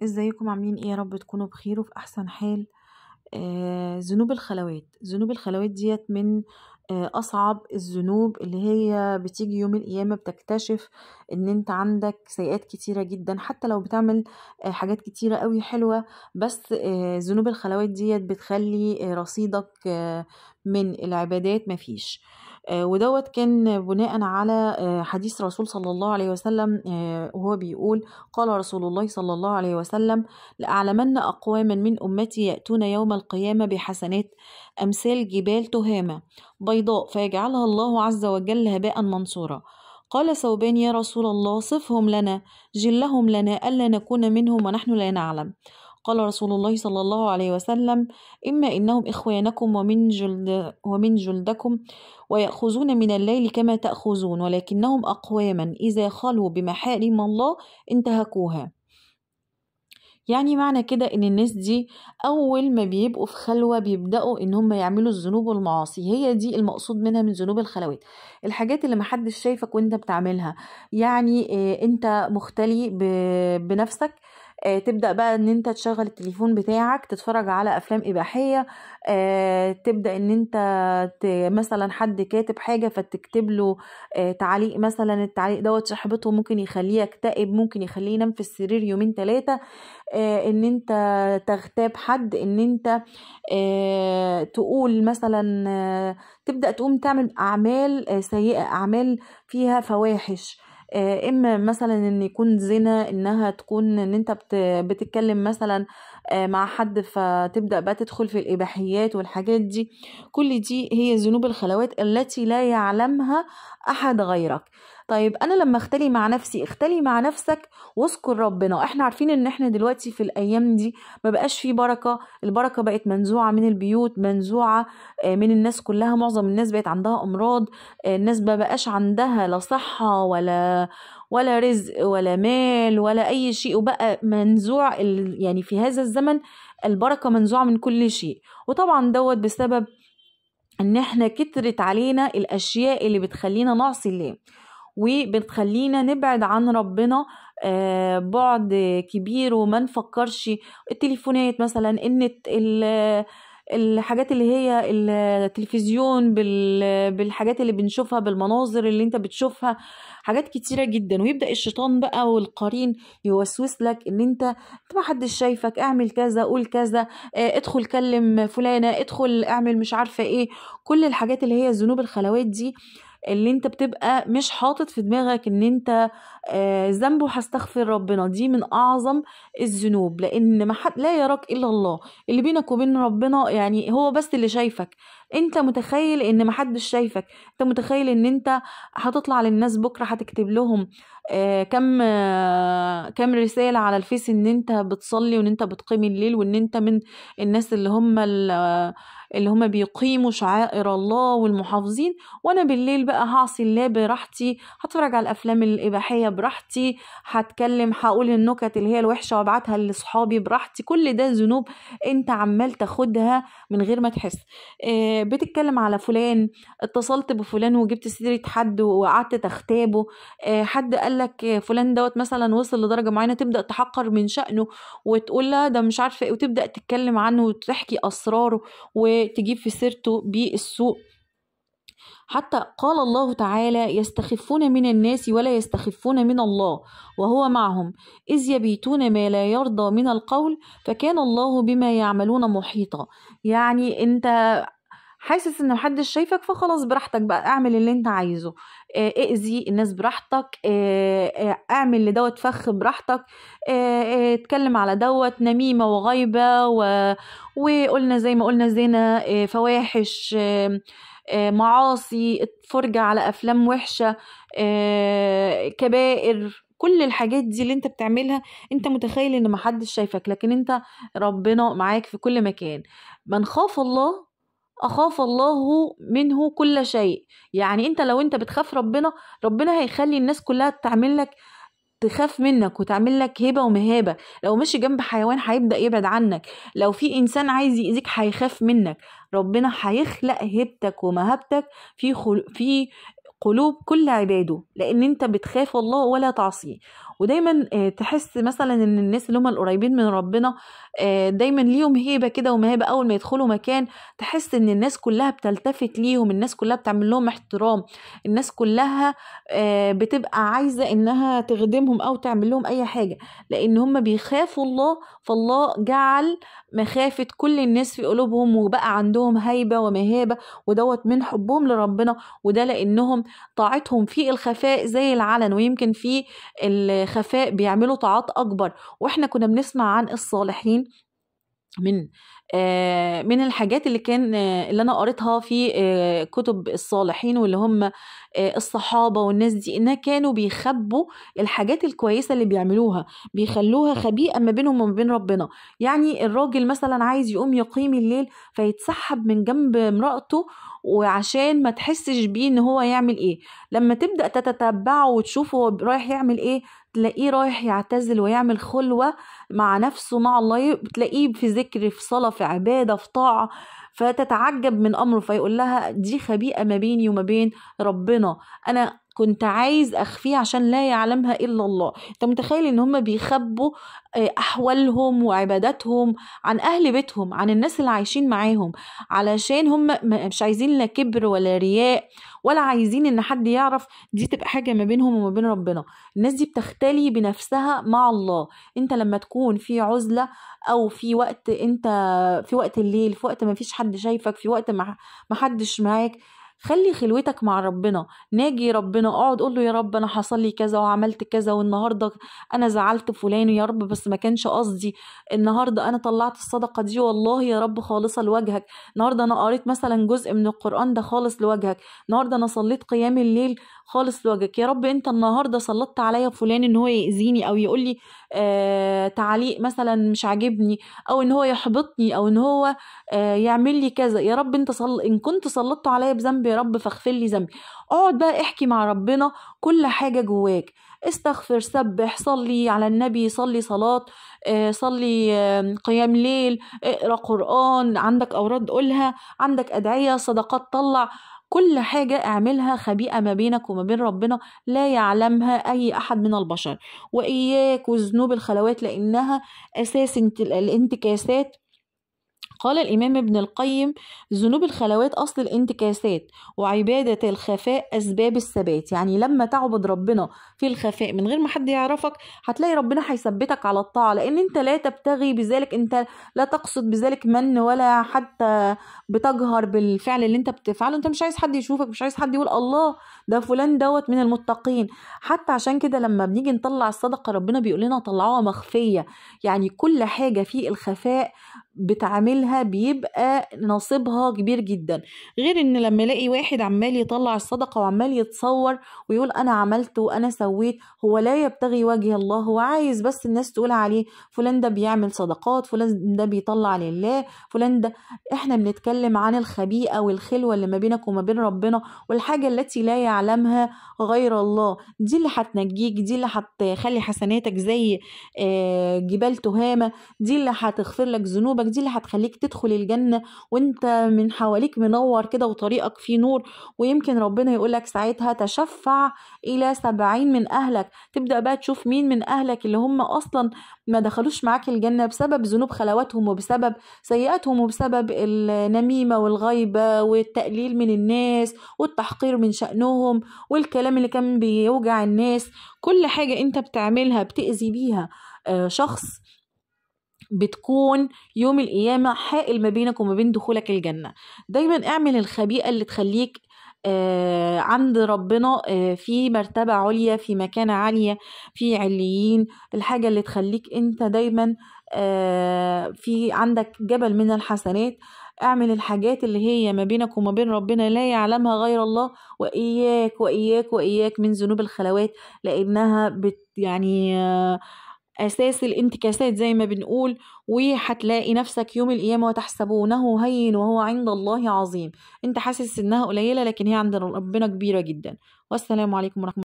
ازيكم عاملين ايه؟ يا رب تكونوا بخير وفي احسن حال. ذنوب الخلوات، ذنوب الخلوات ديت من اصعب الذنوب اللي هي بتيجي يوم القيامة بتكتشف ان انت عندك سيئات كتيرة جدا، حتى لو بتعمل حاجات كتيرة قوي حلوة، بس ذنوب الخلوات ديت بتخلي رصيدك من العبادات مفيش. ودوت كان بناء على حديث رسول صلى الله عليه وسلم، وهو بيقول: قال رسول الله صلى الله عليه وسلم: لأعلمن أقواما من أمتي يأتون يوم القيامة بحسنات أمثال جبال تهامة بيضاء، فيجعلها الله عز وجل هباء منصورا. قال ثوبان: يا رسول الله، صفهم لنا، جلهم لنا، ألا نكون منهم ونحن لا نعلم. قال رسول الله صلى الله عليه وسلم: إما إنهم إخوانكم ومن جلدكم، ويأخذون من الليل كما تأخذون، ولكنهم أقواما إذا خلوا بمحارم الله انتهكوها. يعني معنى كده ان الناس دي اول ما بيبقوا في خلوة بيبدأوا ان هم يعملوا الذنوب والمعاصي. هي دي المقصود منها من ذنوب الخلوات، الحاجات اللي محدش شايفك وانت بتعملها. يعني انت مختلي بنفسك، تبدأ بقى ان انت تشغل التليفون بتاعك، تتفرج على افلام اباحية، تبدأ ان انت مثلا حد كاتب حاجة فتكتب له تعليق، مثلا التعليق دوت صاحبته ممكن يخليه يكتئب، ممكن يخليه ينام في السرير يومين ثلاثة، ان انت تغتاب حد، ان انت تقول مثلا، تبدأ تقوم تعمل اعمال سيئة، اعمال فيها فواحش، اما مثلا ان يكون زنا، انها تكون ان انت بتتكلم مثلا مع حد فتبدأ بقى تدخل في الاباحيات والحاجات دي. كل دي هي ذنوب الخلوات التي لا يعلمها احد غيرك. طيب انا لما اختلي مع نفسي، اختلي مع نفسك واذكر ربنا. احنا عارفين ان احنا دلوقتي في الايام دي ما بقاش في بركة، البركة بقت منزوعة من البيوت، منزوعة من الناس كلها، معظم الناس بقت عندها امراض، الناس ما بقاش عندها لا صحة ولا رزق ولا مال ولا اي شيء، وبقى منزوع يعني في هذا الزمن البركة منزوعة من كل شيء. وطبعا دوت بسبب ان احنا كترت علينا الاشياء اللي بتخلينا نعصي الله وبتخلينا نبعد عن ربنا بعد كبير وما نفكرش. التليفونات مثلا، النت، الحاجات اللي هي التلفزيون، بالحاجات اللي بنشوفها، بالمناظر اللي انت بتشوفها، حاجات كتيرة جدا. ويبدأ الشيطان بقى والقرين يوسوس لك ان انت ما حدش شايفك، اعمل كذا، قول كذا، ادخل كلم فلانة، ادخل اعمل مش عارفة ايه. كل الحاجات اللي هي ذنوب الخلوات دي اللي انت بتبقى مش حاطط في دماغك ان انت ذنبه هستغفر ربنا، دي من اعظم الذنوب، لان ما حد لا يراك الا الله، اللي بينك وبين ربنا يعني هو بس اللي شايفك. انت متخيل ان ما حدش شايفك، انت متخيل ان انت هتطلع للناس بكره هتكتب لهم كم رسالة على الفيس ان انت بتصلي وان انت بتقيم الليل وان انت من الناس اللي هم بيقيموا شعائر الله والمحافظين، وانا بالليل بقى هعصي الله براحتي، هتفرج على الافلام الاباحية براحتي، هتكلم، هقول النكت اللي هي الوحشة وابعتها لاصحابي براحتي. كل ده ذنوب انت عمال تاخدها من غير ما تحس. بتتكلم على فلان، اتصلت بفلان وجبت سيره حد وقعدت تغتابه، حد قال لك فلان دوت مثلا وصل لدرجة معينة، تبدا تحقر من شأنه وتقول لا ده مش عارفه ايه، وتبدا تتكلم عنه وتحكي اسراره وتجيب في سيرته بالسوء. حتى قال الله تعالى: يستخفون من الناس ولا يستخفون من الله وهو معهم إذ يبيتون ما لا يرضى من القول فكان الله بما يعملون محيطا. يعني انت حاسس ان محدش شايفك فخلاص براحتك بقى، اعمل اللي انت عايزه، اذي الناس براحتك، اعمل لدوت فخ براحتك، اتكلم على دوت نميمة وغيبة وقلنا زي ما قلنا زنا، فواحش، معاصي، فرجة على افلام وحشة، كبائر. كل الحاجات دي اللي انت بتعملها انت متخيل ان محدش شايفك، لكن انت ربنا معاك في كل مكان. من خاف الله أخاف الله منه كل شيء. يعني انت لو انت بتخاف ربنا، ربنا هيخلي الناس كلها تعمل لك، تخاف منك وتعمل لك هبة ومهابة. لو ماشي جنب حيوان هيبدأ يبعد عنك، لو في إنسان عايز يأذيك هيخاف منك. ربنا هيخلق هبتك ومهابتك في قلوب كل عباده، لأن انت بتخاف الله ولا تعصيه. ودايما تحس مثلا ان الناس اللي هم القريبين من ربنا دايما ليهم هيبة كده ومهابة. اول ما يدخلوا مكان تحس ان الناس كلها بتلتفت ليهم، الناس كلها بتعمل لهم احترام، الناس كلها بتبقى عايزة انها تخدمهم او تعمل لهم اي حاجة، لان هم بيخافوا الله. فالله جعل مخافة كل الناس في قلوبهم، وبقى عندهم هيبة ومهابة، ودوت من حبهم لربنا، وده لانهم طاعتهم في الخفاء زي العلن، ويمكن في الخفاء بيعملوا طاعات اكبر. واحنا كنا بنسمع عن الصالحين من الحاجات اللي كان اللي انا قريتها في كتب الصالحين واللي هم الصحابة والناس دي، انها كانوا بيخبوا الحاجات الكويسة اللي بيعملوها، بيخلوها خبيئة ما بينهم وما بين ربنا. يعني الراجل مثلا عايز يقوم يقيم الليل فيتسحب من جنب امرأته، وعشان ما تحسش بيه ان هو يعمل ايه. لما تبدأ تتتبعه وتشوفه هو رايح يعمل ايه، تلاقيه رايح يعتزل ويعمل خلوة مع نفسه مع الله، تلاقيه في ذكر، في صلاة، في عبادة، في طاعة، فتتعجب من أمره. فيقول لها دي خبيئة ما بيني وما بين ربنا، أنا كنت عايز أخفيها عشان لا يعلمها إلا الله. أنت متخيل إن هم بيخبوا أحوالهم وعباداتهم عن أهل بيتهم، عن الناس اللي عايشين معاهم، علشان هم مش عايزين لا كبر ولا رياء، ولا عايزين إن حد يعرف. دي تبقى حاجة ما بينهم وما بين ربنا. الناس دي بتختلي بنفسها مع الله. أنت لما تكون في عزلة أو في وقت، أنت في وقت الليل، في وقت ما فيش حد شايفك، في وقت ما حدش معاك، خلي خلوتك مع ربنا، ناجي ربنا، اقعد قول له يا رب انا حصل لي كذا وعملت كذا، والنهارده انا زعلت فلان يا رب بس ما كانش قصدي، النهارده انا طلعت الصدقة دي والله يا رب خالصة لوجهك، النهارده انا قريت مثلا جزء من القران ده خالص لوجهك، النهارده انا صليت قيام الليل خالص لوجهك، يا رب انت النهارده سلطت عليا فلان ان هو يأذيني او يقول لي تعليق مثلا مش عاجبني، او ان هو يحبطني، او ان هو يعمل لي كذا، يا رب انت ان كنت سلطت عليا بذنب يا رب فاغفر لي ذنبي. اقعد بقى احكي مع ربنا كل حاجة جواك، استغفر، سبح، صلي على النبي، صلي صلاة، صلي قيام ليل، اقرأ قرآن، عندك أوراد قولها، عندك أدعية، صدقات طلع، كل حاجة اعملها خبيئة ما بينك وما بين ربنا لا يعلمها أي أحد من البشر. وإياك وذنوب الخلوات لأنها أساس الانتكاسات. قال الإمام ابن القيم: ذنوب الخلوات أصل الانتكاسات، وعبادة الخفاء أسباب الثبات. يعني لما تعبد ربنا في الخفاء من غير ما حد يعرفك، هتلاقي ربنا هيثبتك على الطاعة، لأن أنت لا تبتغي بذلك، أنت لا تقصد بذلك من ولا حتى بتجهر بالفعل اللي أنت بتفعله، أنت مش عايز حد يشوفك، مش عايز حد يقول الله ده فلان دوت من المتقين. حتى عشان كده لما بنيجي نطلع الصدقة ربنا بيقول لنا طلعوها مخفية، يعني كل حاجة في الخفاء بتعملها بيبقى نصيبها كبير جدا. غير ان لما الاقي واحد عمال يطلع الصدقة وعمال يتصور ويقول انا عملت وانا سويت، هو لا يبتغي وجه الله، هو عايز بس الناس تقول عليه فلان ده بيعمل صدقات، فلان ده بيطلع لله، فلان ده. احنا بنتكلم عن الخبيئة والخلوة اللي ما بينك وما بين ربنا، والحاجة التي لا يعلمها غير الله، دي اللي هتنجيك، دي اللي هتخلي حسناتك زي جبال تهامة، دي اللي هتغفر لك ذنوبك، دي اللي هتخليك تدخل الجنة وانت من حواليك منور كده وطريقك فيه نور. ويمكن ربنا يقولك ساعتها تشفع إلى 70 من أهلك، تبدأ بقى تشوف مين من أهلك اللي هم أصلا ما دخلوش معاك الجنة بسبب ذنوب خلواتهم وبسبب سيئاتهم وبسبب النميمة والغيبة والتقليل من الناس والتحقير من شأنهم والكلام اللي كان بيوجع الناس. كل حاجة انت بتعملها بتأذي بيها شخص بتكون يوم القيامة حائل ما بينك وما بين دخولك الجنة. دايما اعمل الخبيئة اللي تخليك عند ربنا في مرتبة عليا، في مكانة عالية، في عليين، الحاجة اللي تخليك انت دايما في عندك جبل من الحسنات. اعمل الحاجات اللي هي ما بينك وما بين ربنا لا يعلمها غير الله، وإياك وإياك وإياك من ذنوب الخلوات، لأنها يعني أساس الانتكاسات زي ما بنقول. وهتلاقي نفسك يوم القيامة وتحسبونه هين وهو عند الله عظيم. انت حاسس انها قليلة لكن هي عند ربنا كبيرة جدا. والسلام عليكم ورحمة الله.